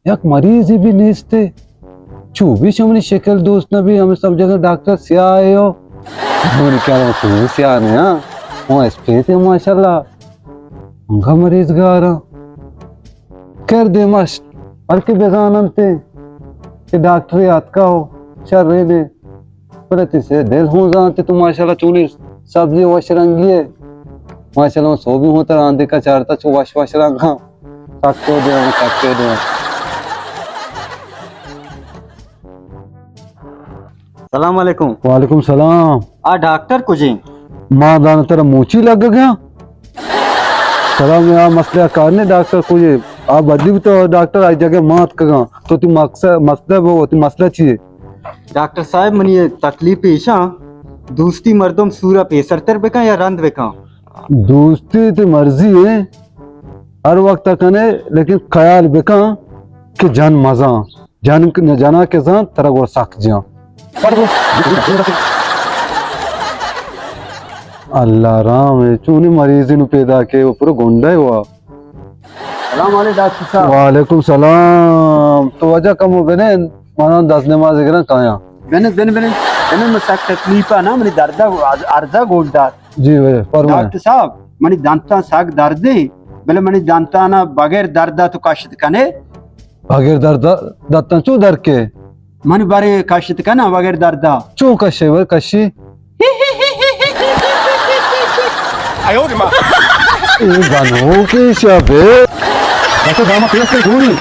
یک مریضے بھی نیست۔ چو بھی شمنی شکل دوست نہ بھی، ہمیں سمجھگا ڈاکٹر سیاہ ہے ہو۔ ہمیں کیا ہو، تو سیاہ نہیں، ہاں؟ وہ اسپیت ہے ماشاءاللہ۔ انگا مریض گارا۔ کر دے مشت، بلکہ بزانن تے کہ ڈاکٹر آتکا ہو، شر رے دے۔ بلے تی سے دل ہوں زانتے تو ماشاءاللہ چونی سبزی وش رنگی ہے۔ ماشاءاللہ سو بھی ہوں تر آندے کا چارتا چو وش وش رنگ ہاں۔ سکو دے ہوں، سکو دے ہوں۔ سلام علیکم۔ وعلیکم سلام۔ آ ڈاکٹر کجیں؟ ما دانا ترا موچی لگ گیا۔ سلام، آ مسئلہ کار نے ڈاکٹر کجیں؟ آ بدی تو ڈاکٹر آئی جگہ مات کگا۔ تو تی مقصد، مسئلہ وہ، تی مسئلہ چیے؟ ڈاکٹر صاحب، منی تکلیف ایشاں، دوستی مردم سورا پیسرتر بکن یا رند بکن؟ دوستی تی مرضی ہے، ہر وقت کنے، لیکن خیال بکن کہ جن مزاں۔ جن، جنا کہ زانت، ترا گڑا سک جیاں۔ اللہ رام ہے، چونی مریضی نو پیدا کے، وہ پورا گنڈا ہے وہ۔ سلام علیکم ڈاکٹر صاحب۔ وعلیکم سلام۔ تو وجہ کمو بنند، منا دست نماز گرن کایاں۔ بنند، بنند، بنند۔ بنند، من سک تکلیف نا، منی درد ارزا گوش دار۔ جی بھائی، فرمائیں۔ ڈاکٹر صاحب، منی دنتاں سک درد ہیں، بلے منی دنتاں بغیر درد تو کشت کنے؟ بغیر درد، دنتاں چو در کے؟ من بارے کشت کنا بغیر درد۔ چو کشے بر کشی؟ اے گنوکیں شپ ہے۔ بس داما پیس کے گوڑی۔